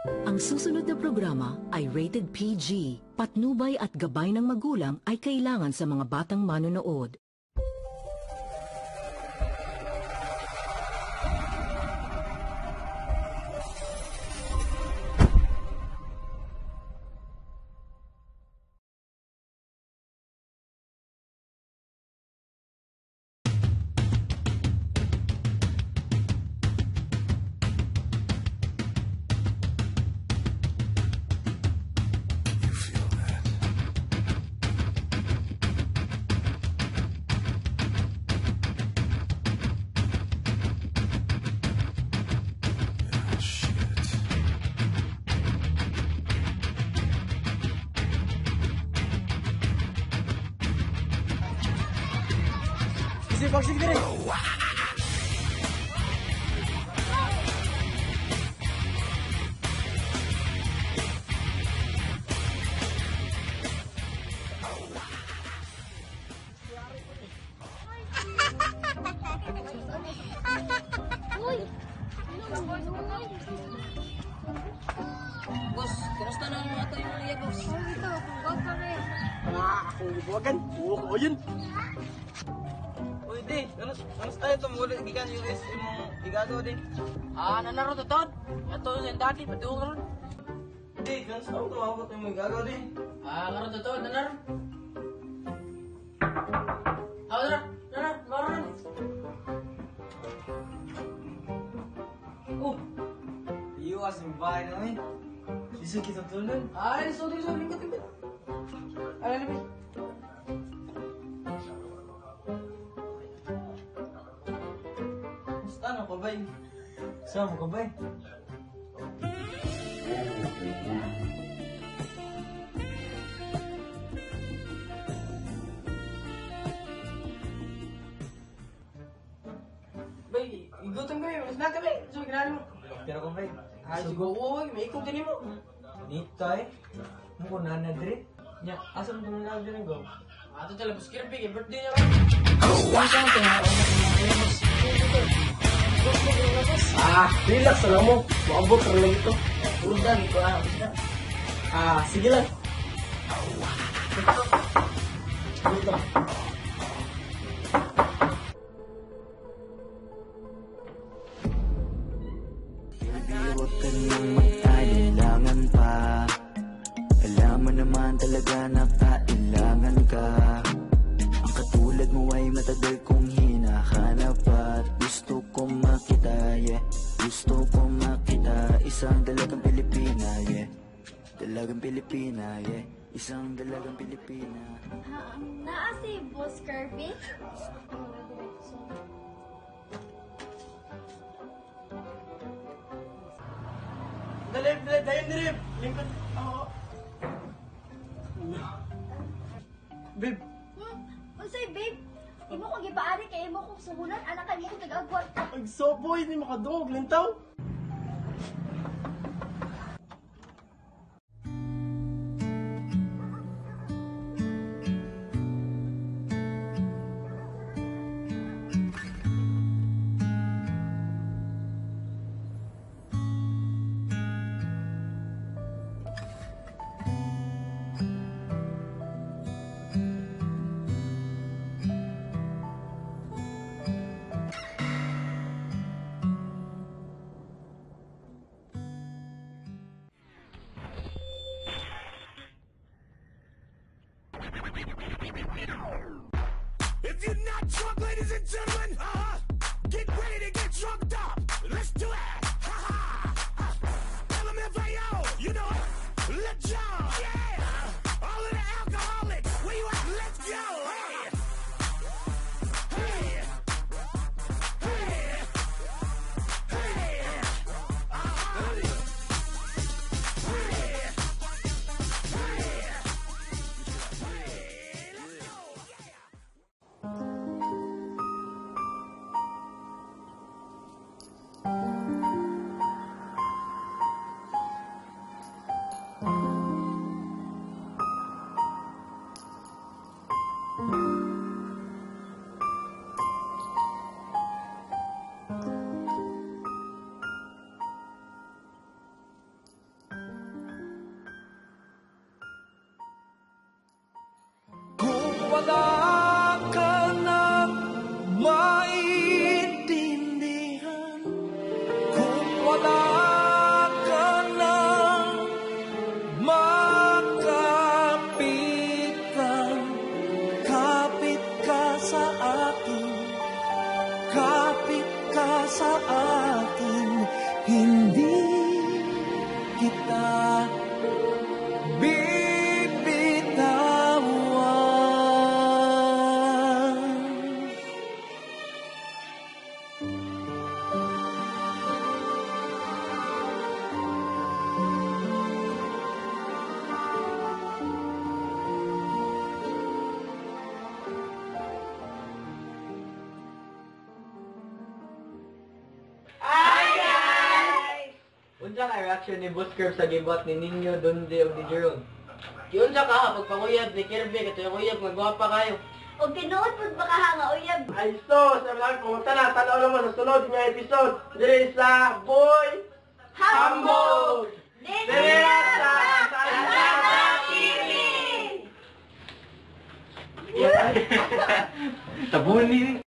Ang susunod na programa ay rated PG. Patnubay at gabay ng magulang ay kailangan sa mga batang manonood. Boss, kumusta na ang mga tayo niya, boss? Ito, wag pa rin. Akong gibuwagan. Oo, yun. Uy, di. Anus tayo tumulit gikan US imong igagaw din. Ah, nanaro to, Tod. Ato yung dati, patuong ron. Di, ganus ako tumabot imong igagaw din. Ah, karon to, Tod, nanaro. Ah, tara, nanaro, maroon. Oh, US ang bahay namin. Isa kita tulon. Ay, sorry, sorry, lingkot, lingkot. Ay, lamig. Basta na ko, bay. Sama ko, bay. Bay, igutom kami, mas na kami. So, ginali mo. Pero ko, bay. Ay, siguro, uy, may ikot din mo. Nito eh. Mo ko nana dire. Nya, asa mo na dire go? Ato talaga, boss Kirby, kay birthday niya ba? Ah, relax lang mo. Maabot ra lang ito. Urdan, ito ah, basta. Ah, sige lang. Dito. Baby, huwag ka nang mag-alinlangan pa. Alam mo naman talaga na kailangan ka. Ang katulad mo ay matagal kong hinahanap at gusto kong makita, yeah. Gusto kong makita, isang dalagang Pilipina, yeah. Dalagang Pilipina, yeah. Isang dalagang Pilipina. Naa si Boss Kirby. Dali, dali, dali, dali. Lingkod. Oo. Babe, Unsay babe? Imo kong gipaari kay imo kong sumulan, anak kay imo kong tagagwat. agsoboy ni makadungog lintaw. If you're not drunk, ladies and gentlemen, get ready to get drunked up. Let's do it. Ha ha. LMFAO, you know it. Let's go. Yeah. All of the alcoholics, where you at? Let's go. Hey. Hey. Hey. Hey. Hey. Hey. Hey. Let's go. Unsa kay reaction ni Boss Curve sa gibuhat ni Ninyo, Donde ug ni Jerome? Giunsa ka pagpanguyab ni Kirby katong uyab nga gwapa kayo. Og tinuod pud ba ka nga uyab? Ay so, sa mga pumunta na, tanaw naman sa sunod nga episode diri sa Boy Hambog! Diri sa Kalsada TV! Tabunin!